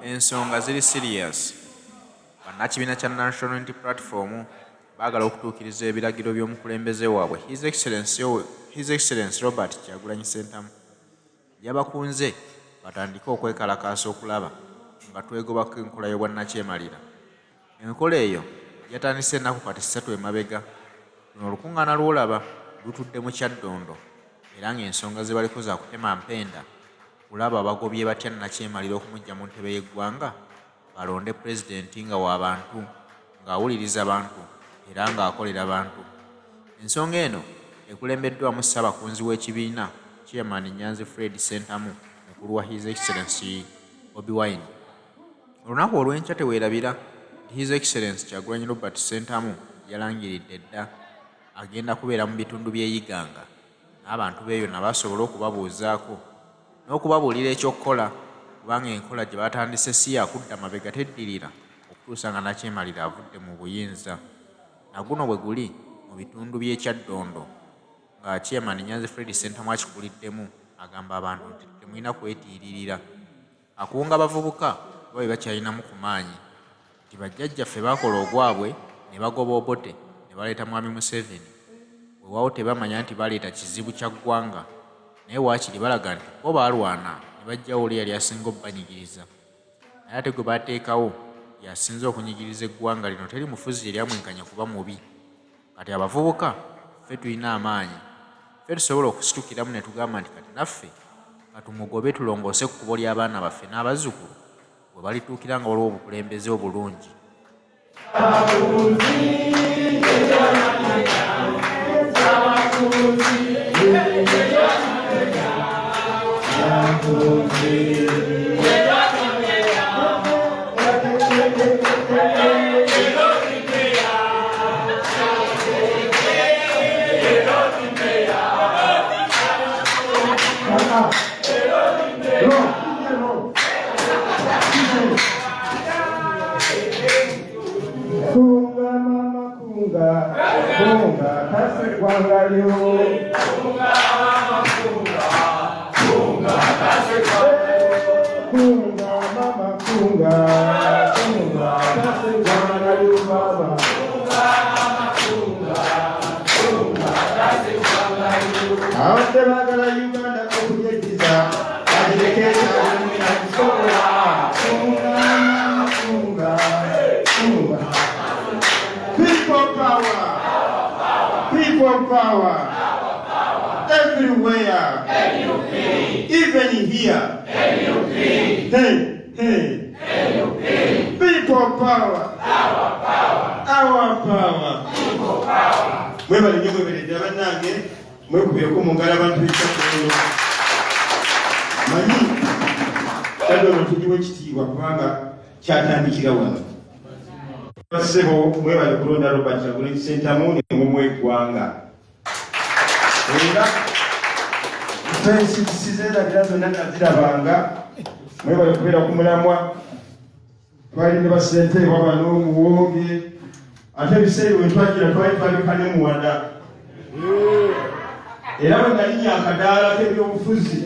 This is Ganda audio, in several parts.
Ensonga ziri serious. Bannakibiina kya National Unity Platform baagala okutuukiriza ebiragiro by'omukulembeze waabwe His Excellency, His Excellency Robert Kyagulanyi Ssentamu. Yabakunze batandike okwekalakaasa okulaba nga twegobako enkola y'obwannakyemalira. Enkola eyo yatandise ennaku kati ssatu emabega. Luno olukungaana lw'olaba lutudde mu Kyaddondo era ng'ensonga ze baliko za kutema mpenda kulaba bagobye batya nnakyemalira okumuggya mu ntebe y'eggwanga balonde pulezidenti nga wa bantu, ng'awuliriza bantu era ng'akolera bantu. Ensonga eno ekulembeddwamu Ssaabakunzi w'ekibiina, Chairman Nyanzi Fred Ssentamu mukulu wa His Excellency Bobi Wine. Olunaku olw'enkya teweerabira nti His Excellency Kyagulanyi Robert Ssentamu yalangiridde dda agenda kubeera mu bitundu by'e Iganga n'abantu b'eyo nabo asobole okubabuuzaako n'okubabuulira eky'okukola kubanga enkola gye batandise si ya kudda mabega teddirira okutuusa nga Nakyemalira avudde mu buyinza. Na guno bwe guli mu bitundu by'e Kyaddondo nga Chairman Nyanzi Fred Ssentamu akikuliddemu agamba abantu nti temulina kwetiiririra. Akunga abavubuka kuba be bakyalinamu ku maanyi nti bajjajjaffe baakola ogwabwe ne bagoba Obote ne baleeta Mwami Museveni weewaawo tebamanya nti baleeta kizibu kya ggwanga naye waakiri balaga nti bo baalwana ne baggyawo oli eyali asinga obbanyigiriza naye ate gwe bateekawo y'asinze okunyigiriza eggwanga lino teri mufuzi yali amwenkanya kuba mubi. Kati abavubuka ffe tulina amaanyi, ffe tusobola okusitukiramu ne tugamba nti kati naffe katumugobe tulongoose ekkubo ly'abaana baffe n'abazzukulu we balituukira nga waliwo obukulembeze obulungi. Kunga mama kunga kunga kase gwanga lyo kunga mama kunga kunga kase kunga mama kunga kunga kase gwanga lyo baba kunga mama kunga kunga kase gwanga lyo abadde baagala Uganda okugyeddiza bagireke ekyalina kunga mama kunga kunga people power people power everywhere even here hey hey people power our power mwebale nnyo mweberedde bannange mwekubireko mu ngalo abantu b'ekyaddondo manyi kyaddondo tugiwa ekitiibwa kubanga kyatandikira wano Bassebo mwebale kulonda Robert Kyagulanyi Ssentamu ne mumuwa eggwanga. Era fensi sizeerabira zonna nazirabanga mwebale kubeera ku mulamwa twali ne bassentebwa bano muwonge ate ebiseera bwe twagira twali twaleka ne muwada era bwe nalinya akadaala k'ebyobufuzi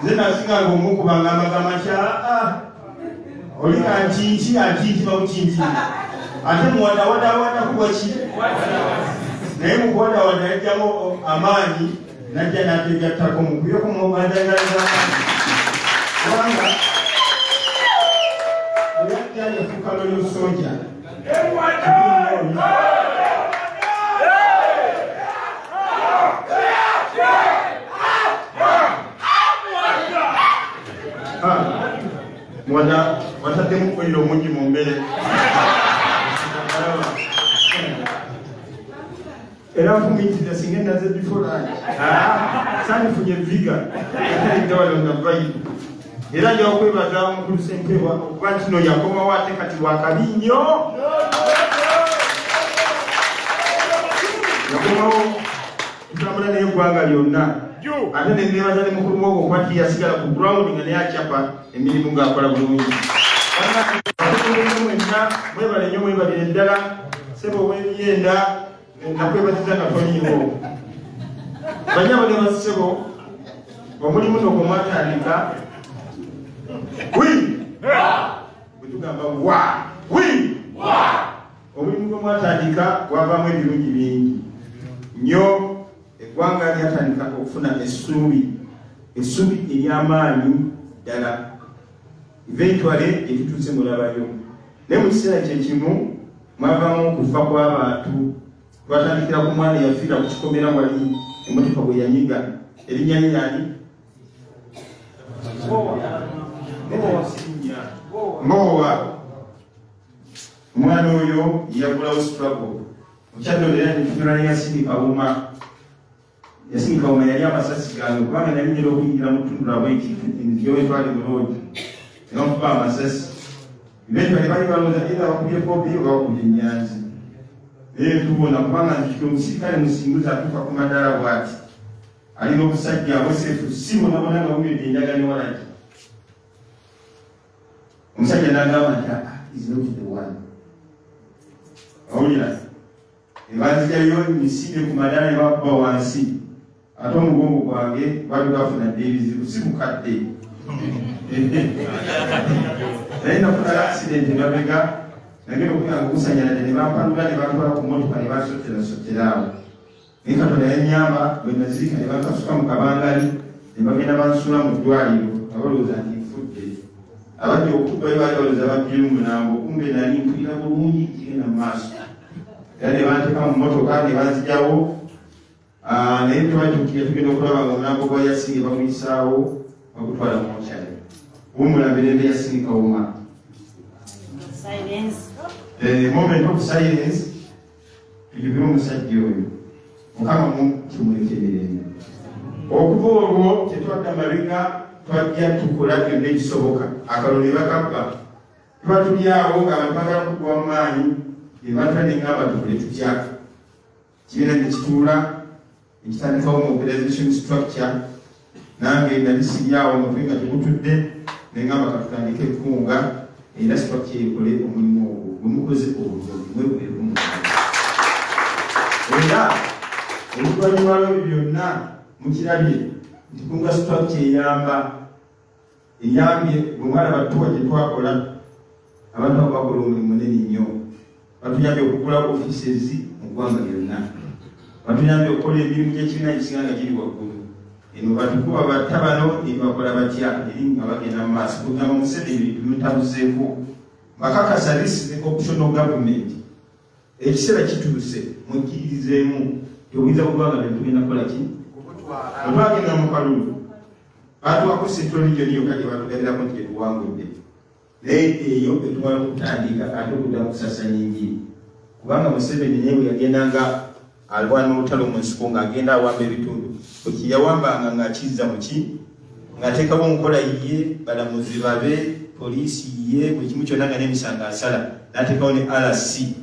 nze nasinganga omukubanga amagamba nti aa oli kankinki ankinki bamukinki ate muwadawadawada kubaki naye mukuwadawada yajjamu amaanyi najja nategattako mukubye kumuwadagazamaanyi kubanga bweyajja yafuuka loyo soja Mwada wataddemu oyiro omungi mu mmere era nfumiitiriza singa enaze before lunch sandifunye viga atalidde wano nga vayibu era nja okwebaza omukulu sentebwa okuba nti no yakomawo ate kati wakabi nnyo yakomawo tutambula naye eggwanga lyonna. Ate ne nebaza ne mukulu Mwogo okuba nti yasigala ku ground nga naye akyapa emirimu ng'akola bulungi. Bannange mwenna mwebale nnyo, mwebalire ddala. Ssebo ow'emyenda, nakwebaziza nga toliiwo. Banyabo ne bassebo, omulimu no gwe mwatandika wi bwe tugamba wa wi omulimu gwe mwatandika gwavaamu ebirungi bingi nnyo. Eggwanga lyatandika okufuna essuubi, essuubi ery'amaanyi ddala. Eventually gye tutuuse mulabayo. Naye mu kiseera kye kimu mwavaamu okufa kw'abantu. Twatandikira ku mwana eyafiira ku kikomera wali emmotoka bwe yanyiga. Erinnya lye yani? Mbowa. Omwana oyo yagulawo struggle. Okyaddondo era netunyula ne Yasini Kawuma. Yasini Kawuma yali amasasi gange kubanga nali nyera okuyingira mu ttundu lwabwe nti nzijewo etwale mu loogi ne bamukuba amasasi. Eventually bali balowooza either bakubye Bobi oba bakubye Nyanzi. Naye tubona kubanga nzijukira omusirikale Musinguzi atuuka ku madaala bw'ati ali n'obusajja abuseefu si bonabona nga bunywedde enjaga ne walagi. Omusajja n'agamba nti ah, is not the one. Awulira ne banzijayo misinde ku madaala ne bakuba wansi, ate omugongo gwange gwali gwafuna dda ebizibu, si bukadde, naye nafuna accident emabega, nagenda okuyanga ogusanyalade ne bampanula ne bantwala ku motoka ne bansotterasotera awo. Naye Katonda yannyamba, bwe naziika ne bankasuka mu kabangali ne bagenda bansuula mu ddwaliro nga balowooza nti nfudde. Abajja okubbayo baali balowooza babbyeyo omulambo, kumbe nali mpulira bulungi kigenda mu maaso. Era ne banteeka mu mmotoka ne banzijawo. Naye twatuukira tugenda okulaba nga omulambo gwa Yasinge baguyisaawo bagutwala mu mokyali. Wummula mirembe Yasinge Kawuma. Silence. Moment of silence. Tujjukire omusajja oyo, Mukama tumuleke emirembe. Okuva olwo tetwadda mabega, twajja tukola byonna ebisoboka. Akalulu ne bakabba, tuba tuli awo ng'abantu bagala kugwa mu maanyi ne batula ne ŋŋamba tukole tutya. Kibiina ne kituula ne kitandikawo mobilization structure, nange nali siri awo omutwe nga tegutudde ne ŋŋamba katutandike ekkunga era structure ekole omulimu ogwo gwe mukoze obulungi, mwekubeeko mu. Era oluvannyuma lw'ebyo byonna mukirabye nti kunga structure eyamba eyambye. Bwe mwalaba tuwa gye twakola, abantu abo bakola omulimu munene nnyo. Batuyambye okugula offices mu ggwanga lyonna, batuyambye okukola emirimu gy'ekibiina gisinga nga giri waggulu. Eno batukuba batta bano, bakola batya eri nga bagenda mu maaso kugamba Museveni bimutabuzeeko. Bakakasa this is the optional government. Ekiseera kituuse mukkiririzeemu obuyinza bw'eggwanga bye tugenda kukola ki. Bwe twagenda mu kalulu batuwako Central Region yokka gye batugabirako nti gyetuwangudde, naye eyo etumala okutandika ate okudda mu kusasanya enjiri, kubanga Museveni naye bwe yagenda nga alwana olutalo mu nsiko ng'agenda awamba ebitundu, bwe kiyawambanga ng'akizza muki ng'ateekawo nkola ye, balamuzi babe, poliisi ye, buli kimu kyonna, nga n'emisango asala n'ateekawo ne RC.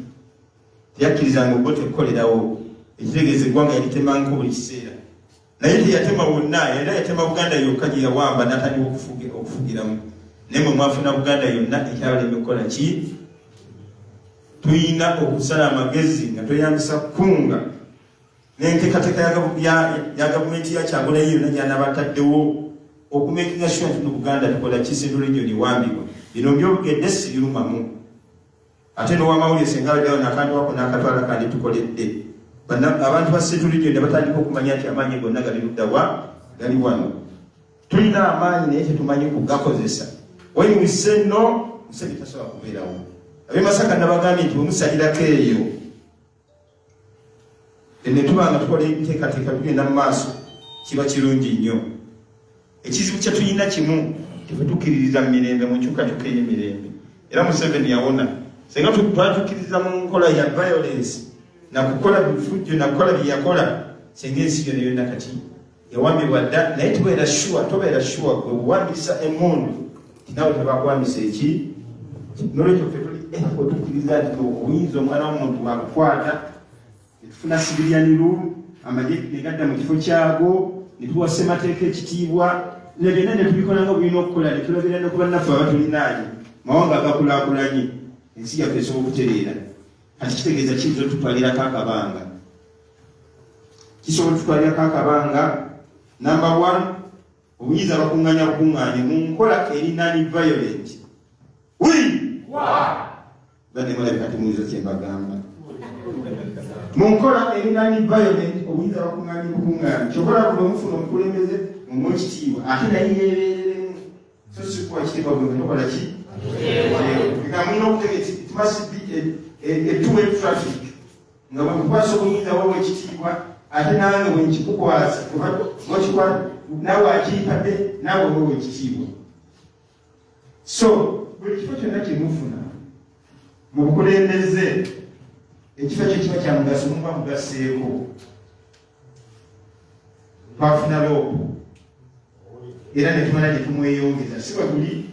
Teyakkirizanga Obote kukolerawo, ekitegeeza eggwanga yalitemanko buli kiseera, naye teyatema wonna, era yatema Buganda yokka gye yawamba n'atandika okufugiramu. Naye mwe mwafuna Buganda yonna, ekyabalembe kukola ki? Tulina okusala amagezi nga tweyambisa kunga n'enteekateeka ya gavumenti ya Kyagulanyi yonna gy'anaabataddewo okumakinga sure nti mu Buganda tukola ki, Central Region ewambibwa. Bino mbyogedde sibirumamu, ate n'owamawulire senga abaddewo nakantu ako n'akatwala kandi tukoledde abantu ba Central Region ne batandika okumanya nti amaanyi gonna gali ludda wa, gali wano. Tulina amaanyi naye tetumanyi kugakozesa. When we say no, Museveni tasobola kubeerawo. Ab'e Masaka nabagambye nti bwemusalirako eyo ne tuba nga tukola enteekateeka tugenda mu maaso, kiba kirungi nnyo. Ekizibu kye tulina kimu, tefe tukkiririza mu mirembe, mu nkyukakyuka ey'emirembe. Era Museveni yawona senga twatukkiriza mu nkola ya violence nakukola bifujjo nakukola bye yakola, senga ensi yonna yonna kati yawambibwa dda. Naye tubeera sure, tobeera sure gwe buwambisa emundu tinawe tebakuwambisa eki. Nolwekyo ffe tuli ethical, tukkiriza nti obuyinza omwana w'omuntu wakukwata, netufuna civilian rule, amagye negadda mu kifo kyago. Ne tuwa ssemateeka ekitiibwa, ne byonna ne tubikola nga bulina okukola, ne tulabira ne ku bannaffe abatulinaanye mawanga agakulaakulanye, ensi yaffe esobola okutereera. Kati kitegeeza kiyinza otutwalirako akabanga, kisobola otutwalirako akabanga. Number one, obuyinza bakunganya bukunganye mu nkola eri non violent. Wi badde mulabika temuwuliza kye mbagamba. Mu nkola eri non violent, obuyinza bakunganye bukunganye. Kyokola, buli omufuna omukulembeze mumuwe ekitiibwa, ate naye yeebereremu, so sikuwa kitiibwa gwe nga tokola ki nga mulina okutegeka. It must be a two-way traffic, nga bwe nkukwasa obuyinza wawa ekitiibwa, ate nange bwe nkikukwasa okikwata naawe akimpadde, naawe wewa ekitiibwa. So buli kifo kyonna kyemufuna mu bukulembeze, ekifo ekyo kiba kya mugaso, muba mugaseeko. Twafuna LOP era ne tumala ne tumweyongeza, si bwe guli?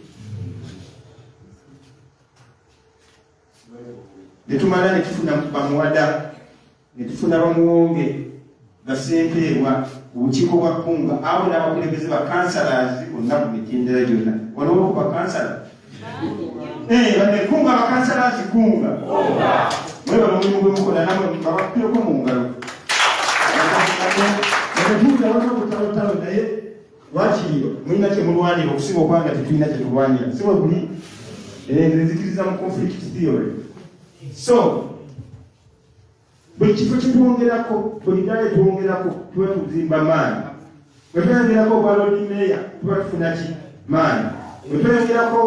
Ne tumala ne tufuna bamuwada, ne tufuna bamuwonge, basempeebwa, obukiiko bwa kkunga, abo n'abakulembeze, bakansalazi bonna ku mitendera gyonna. Waliwo ku bakansala banekunga, bakansalazi kunga, mwebala omulimu gwe mukola, namwe babakubireko mu ngalo. Tetuwulira waliwo butalotalo, naye lwakiri mulina kyemulwanira okusinga okuba nga tetulina kyetulwanira, si bwe guli? Nze nzikiriza mu conflict theory. So buli kifo kyetwongerako, buli ddala etwongerako, tuba tuzimba maanyi. Bwe tweyongerako obwa Lord Mayor, tuba tufuna ki? Maanyi. Bwe tweyongerako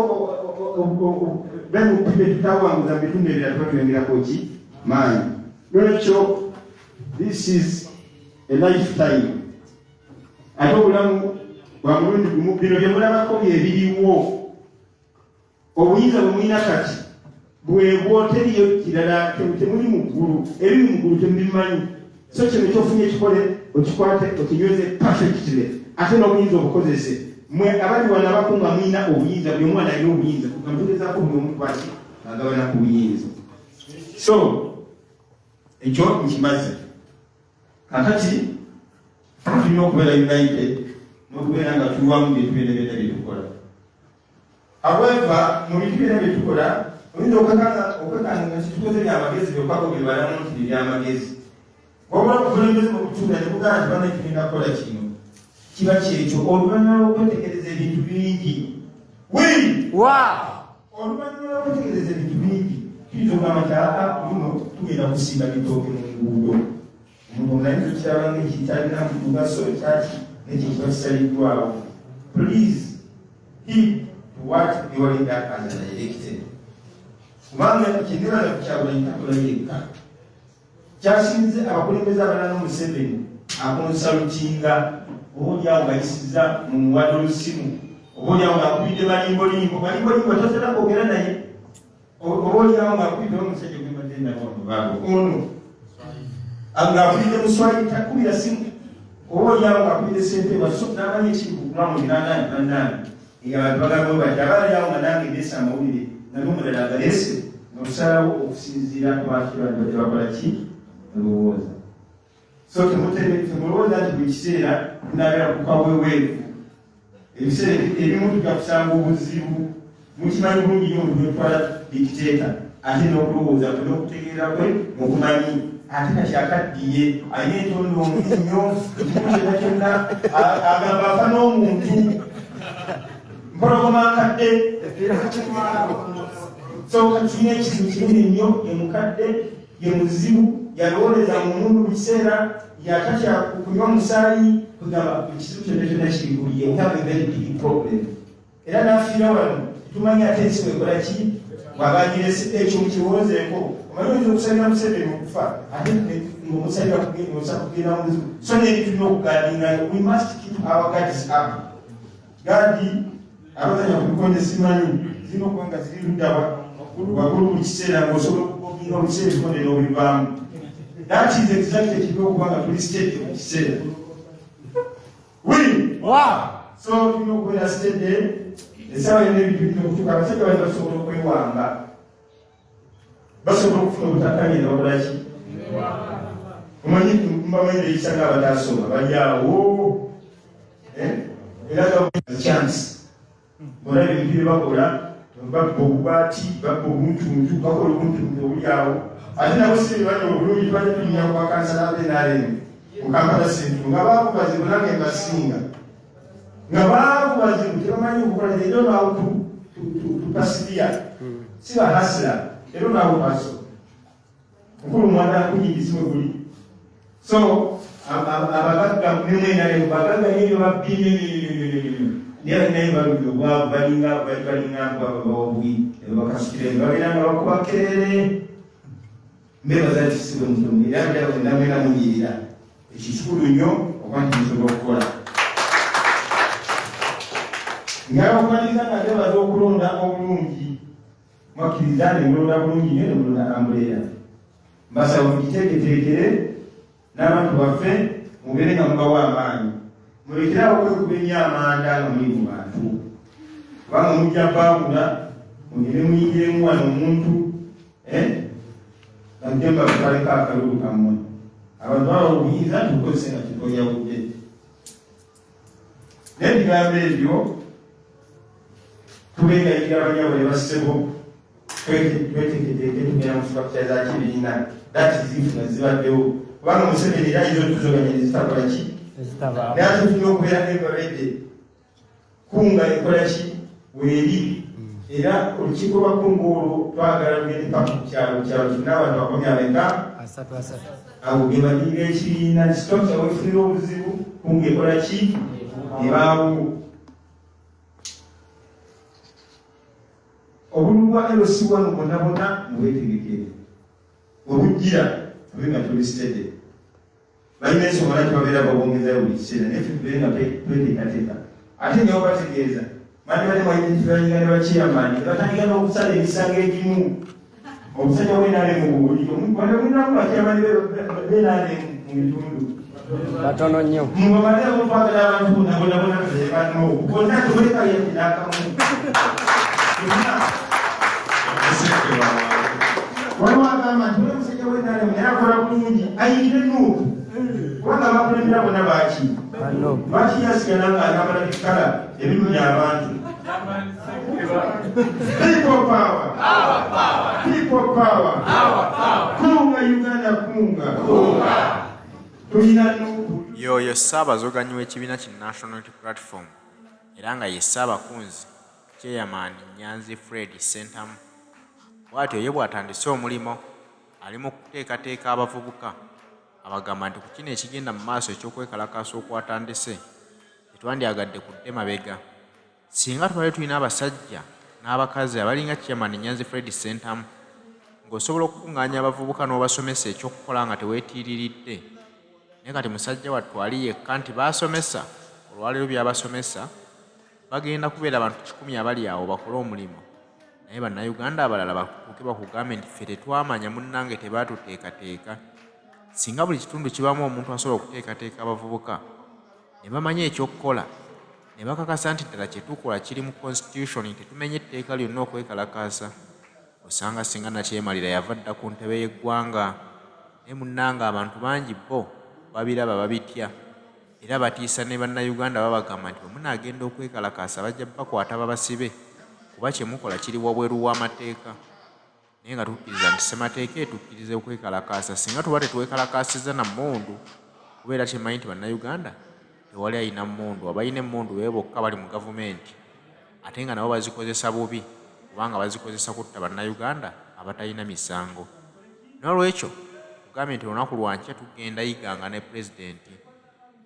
ba M P betutawanguza mu bitundu ebirala, tuba tweyongerako ki? Maanyi. Lwekyo this is a lifetime, ate obulamu bwa mulundi gumu. Bino bye mulabako byebiriwo. Obuyinza bwe mulina kati bwebwo, teriyo kirala, temuli mu ggulu. Ebiri mu ggulu temubimanyi. So kino kyofunye ekikole, okikwate, okinyweze perfectly, ate n'obuyinza obukozese. Mwe abali wano abakunga mulina obuyinza, buli omwana alina obuyinza, kugamba tugezaako buli omu kwaki agabana ku buyinza. So ekyo nkimaze. Kakati tulina okubeera united n'okubeera nga tuwamu bintu byonna byonna byetukola. However, mu bintu byonna byetukola, oyinza okwekanga nga kitukoze byamagezi byokka go bibalamu nti byebyamagezi, wabula obukulembeze bwekutuula ne bugamba nti bana tugenda kukola kino, kiba kyekyo oluvannyuma lw'okwetegereza ebintu bingi. Wi oluvannyuma lw'okwetegereza ebintu bingi, tuyinza okugamba nti aa, luno tugenda kusimba bitooke mu nguudo. Omuntu omulala okiraba nga ekitalina mugaso kyaki, nekyo kiba kisaliddwawo. Please heed to what your leader has directed, kubanga kyenebaza ku Kyagulanyi, takola yekka. Kyasinze abakulembeze abalala, Museveni aconsultinga, oba oliawo ngayisiza mu muwadde olusimu, oba oliawo ngaakubidde malimbolimbo. Malimbolimbo tatera kwogera naye, oba oliawo ngaakubidde omusajja gwembadde ndaba ono ngaakubidde muswayiri, takubira simu, oba oliawo ngaakubidde sente so n'amanya ekiri ku ground, n'agaani bannange abantu bagamba bati aba aliawo nga nange ndeesa amawulire nga n'omulala agaleese, nga tusalawo okusinziira ku bantu badde bakola ki olowooza. So temulowooza nti buli kiseera tunabeera ku kaweweevu. Ebiseera ebimu tujja kusanga obuzibu. Mukimanyi bulungi nnyo omuntu wetwala dictator, ate n'okulowooza kwe n'okutegeera kwe mukumanyi, ate kati akaddiye, alina entondo mbi nnyo, ekimu kyonna kyonna agamba afa n'omuntu mpologoma nkadde. So kati tulina ekizibu kinene nnyo, ye mukadde, ye muzibu, yalowooleza mu mundu buli kiseera, yatatya kunywa musaayi. Kugamba ekizibu kyonna kyonna kiri kuliye. We have a very big problem, era nafiira wano tetumanyi ate ensi bwekola ki bwabagirese. Ekyo mukiwozeeko. Omanyi oyinza okusabira Museveni okufa, ate ngaomusabira kugenda mu buzibu. So neri tulina okuguardingayo. We must keep our guards up. Guard abazanya ku bikonde simanyi zirina okuba nga ziri luddawa waggulu buli kiseera, ng'osobola okugoginga buli kiseera ebikonde n'obivaamu. That is exactly ekirina okuba nga tuli steady mu kiseera. So tulina okubeera steady essaawa yonna. Ebintu birina okutuuka. Abasajja bali basobola okwewamba, basobola okufuna obutakanye ne bakolaki. Omanyi mbamanyi beyisa nga abatasoma, bali awo. Era chance bona ebintu bye bakola, babba obubaati, babba obuntuntu, bakola obuntuntu obuli awo, ate nabo si bebali obulungi. Tubadde tunyumya ku bakansala ba NRM mu Kampala Central nga baavu bazibu, nange mbasinga nga baavu bazibu, tebamanyi okukola. They don't know how to persevere. Si ba hustler. They don't know how to hustle. Mukulu mwana kunyigizi we guli. So abagagga nemwenalemu bagagga nyo babbye nyo, naye naye baludde obwavu, balinga balinga mbwa babawobwi nebakasukire babeera nga bakuba kerere. Mbebaza nti sibwe mutono era ndamwena munyirira. Ekyo kikulu nnyo okuba nti musobola okukola. Njagala okumaliriza nga mbebaza okulonda obulungi. Mwakkiriza ne mulonda bulungi nnyo ne mulonda umbrella. Mbasaba mugiteeketeekere n'abantu baffe, mubeere nga mubawa amaanyi, mulekere awo okwekuba ennyo amanda nga muli mu bantu, kubanga mujja baawula mugende muyingiremu wano omuntu bajje mbatwaleko akalulu kammwe. Abantu baba obuyinza tubukozese nga kitweyawudde n'ebigambo ebyo. Tubeegayirira abanyabo ne bassebo, tweteeketeeke, tugenda mu structure za kibiina. That is if nga zibaddewo, kubanga Museveni era ayinza otuzoganya ne zitakola ki, naye ate tulina okubeera ever ready. Kunga ekola ki weeri, era olukiiko lwa kunga olwo twagala lugende paka ku kyalo. Kyalo tulina abantu makumi ameka? 330. Awo ge manyinga ekibiina structure wefunira obuzibu, kunga ekola ki, ebaawo. Obululu bwa LC1 bwonna bwonna mubwetegekere, webujjira tube nga tuli steady. Balina ensonga lwaki babeera babongezayo buli kiseera, naye ffe tubeere nga tweteekateeka. Ate nyawo bategeeza bandi bali mwaidentifainga ne bachairman ne batandika n'okusala emisango egimu. Obusajja bw'NRM bubuli mulinamu bachairman b'NRM mu bitundu? Batono nnyo. Mubamalewo, twagala abantu bonna bonna bonna bano bonna, temulekayo n'akamu. Waliwo agamba nti oli omusajja w'NRM naye akola bulungi, ayingire NUP, kubanga abakulembera bonna baki? Bano. Lwaki yasigala nga ayambala bikala ebirumya abantu? People power, people power! Kunga Uganda, kunga! Tulina NUP. Y'oyo Ssaabazoganyi w'ekibiina ki National Unity Platform era nga ye Ssaabakunzi Chairman Nyanzi Fred Ssentamu. Bw'atyo ye bw'atandise omulimo, ali mu kuteekateeka abavubuka. Abagamba nti ku kino ekigenda mu maaso eky'okwekalakaasa okwatandise, tetwandyagadde kudde mabega. Singa tubadde tulina abasajja n'abakazi abalinga Chairman Nyanzi Fred Ssentamu, ng'osobola okukuŋŋaanya abavubuka n'obasomesa ekyokukola nga teweetiiriridde. Naye kati musajja wattu ali yekka nti baasomesa olwaleero by'abasomesa bagenda kubeera bantu 100 abali awo bakole omulimu, naye Bannayuganda abalala batuuke bakugambe nti ffe tetwamanya, munnange tebaatuteekateeka. Singa buli kitundu kibaamu omuntu asobola okuteekateeka abavubuka ne bamanya ekyokukola ne bakakasa nti ddala kye tukola kiri mu constitution, tetumenye etteeka lyonna okwekalakaasa, osanga singa Nakyemalira yava dda ku ntebe y'eggwanga. Naye munnange abantu bangi bo babiraba babitya, era batiisa ne Bannayuganda, babagamba nti bwe munaagenda okwekalakaasa bajja bakwata babasibe kuba kye mukola kiri wabweru w'amateeka. Naye nga tukkiriza nti ssemateeka etukkiriza okwekalakaasa, singa tuba tetwekalakaasizza na mmundu, kubeera kyemmanyi nti Bannayuganda tewali alina mmundu. Abalina emmundu be bokka bali mu gavumenti, ate nga nabo bazikozesa bubi, kubanga bazikozesa kutta Bannayuganda abatalina misango. N'olwekyo kugambye nti olunaku lwankya tugenda Iganga ne Pulezidenti,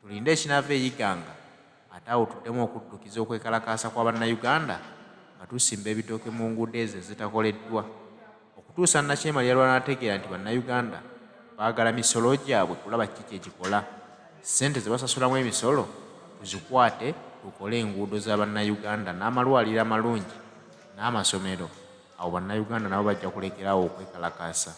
tulinde ekinaava e Iganga, ate awo tuddemu okuddukiza okwekalakaasa kwa Bannayuganda nga tusimba ebitooke mu nguudo ezo ezitakoleddwa okutuusa Nakyemalira lw'anaategeera nti Bannayuganda baagala misolo gyabwe kulaba ki kye gikola. Ssente ze basasulamu emisolo tuzikwate tukole enguudo za Bannayuganda n'amalwaliro amalungi n'amasomero. Awo Bannayuganda nabo bajja kulekera awo okwekalakaasa.